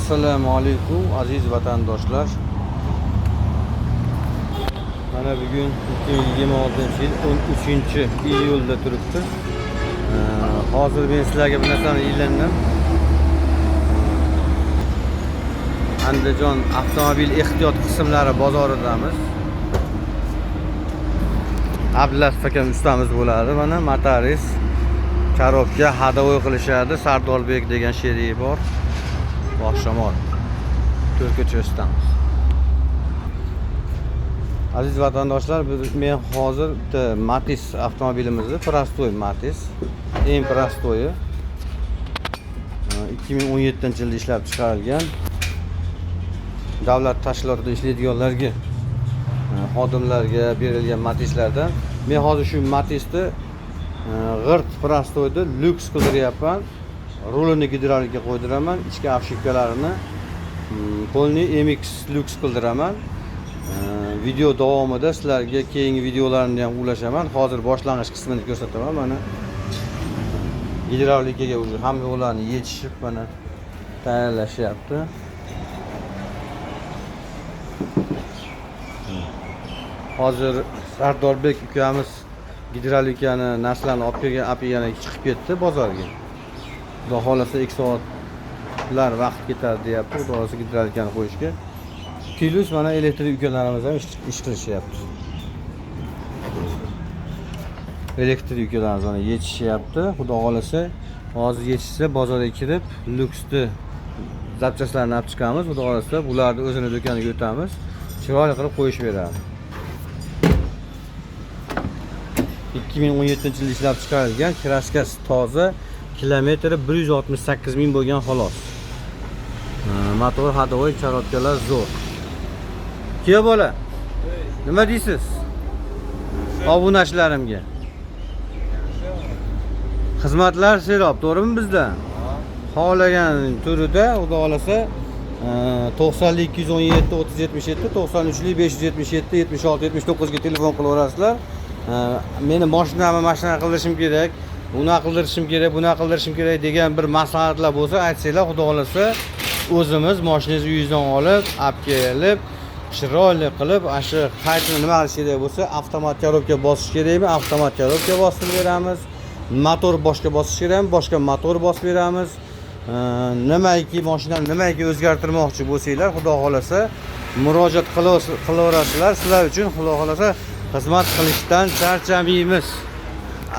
Assalomu alaykum, aziz vatandoshlar. Mana bugun 2026-yil 13-iyulda turibdi. Hozir men sizlarga bir narsani e'lonladim. Andijon avtomobil ehtiyot qismlari bozoridamiz. Abdulatif akam ustamiz bo'ladi. Mana Mataris korobka hadovoy qilishadi. Sardorbek degan sherigi bor. Boqshamol. To'rtko'cha ustamiz. Aziz vatandoshlar, men hozir bitta Matiz avtomobilimizni, prostoy Matiz, eng prostoyi 2017-yilda ishlab chiqarilgan. Davlat tashkilotida ishlaydiganlarga, xodimlarga berilgan Matizlardan. Men hozir shu Matizni g'irt prostoyni lyuks qildiryapman. Rulini gidravlika qo'ydiraman, ichki обшивкalarini полный MX lyuks qildiraman. Video davomida sizlarga keyingi videolarimni ham ulashaman. Hozir boshlang'ich qismini ko'rsataman. Mana gidravlikaga уже hamma yo'llarni yechishib mana tayyorlashyapti. Hozir Sardorbek ukamiz gidravlikani narsalarni olib kelgan, olib kelgani chiqib ketdi bozorga. Xudo xohlasa 2 soatlar vaqt ketadi deyapti. Xudo xohlasa gidravlikani qo'yishga. Plus mana elektrik ukalarimiz ham ish qilishyapti. Elektrik ukalarimiz mana yechishyapti. Xudo xohlasa hozir yechishsa bozorga kirib lyuksni zapchastlarini olib chiqamiz. Xudo xohlasa bularni o'zini do'koniga o'tamiz. Chiroyli qilib qo'yishib beradi. 2017-yilda ishlab chiqarilgan, kraskasi toza, kilometri 168 ming bo'lgan xolos. Motor ходовой, korobkalar zo'r. Kuyov bola, nima deysiz? Obunachilarimga. Xizmatlar serob, to'g'rimi bizda? Xohlagan turida, Xudo xohlasa, 90 217 30 77, 93 577 76 79 ga telefon qilaverasizlar. Meni mashinamni mashina qildirishim kerak, unaqa qildirishim kerak, bunaqa qildirishim kerak degan bir maslahatlar bo'lsa, aytsanglar, Xudo xohlasa o'zimiz mashinangizni uyingizdan olib, olib kelib, chiroyli qilib, ana shu qaytini nima qilish kerak bo'lsa, avtomat korobka bosish kerakmi, avtomat korobka bosib beramiz. Motor boshqa bosish kerakmi, boshqa motor bosib beramiz. Nimaiki mashinani nimaiki o'zgartirmoqchi bo'lsanglar, Xudo xohlasa murojaat qilaverasizlar. Sizlar uchun Xudo xohlasa xizmat qilishdan charchamaymiz.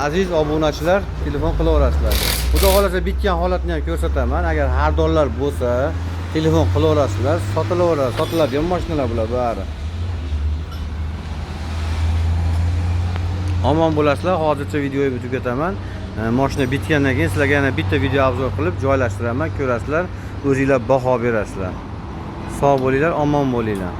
Aziz obunachilar, telefon qilaverasizlar. Xudo xohlasa bitgan holatni ham ko'rsataman. Agar xaridorlar bo'lsa, telefon qilaverasizlar, sotilaveradi, sotiladigan mashinalar bular bari. Omon bo'lasizlar. Hozircha videoyimni tugataman. Mashina bitgandan keyin sizlarga yana bitta video obzor qilib joylashtiraman, ko'rasizlar, o'zinglar baho berasizlar. Sog' bo'linglar, omon bo'linglar.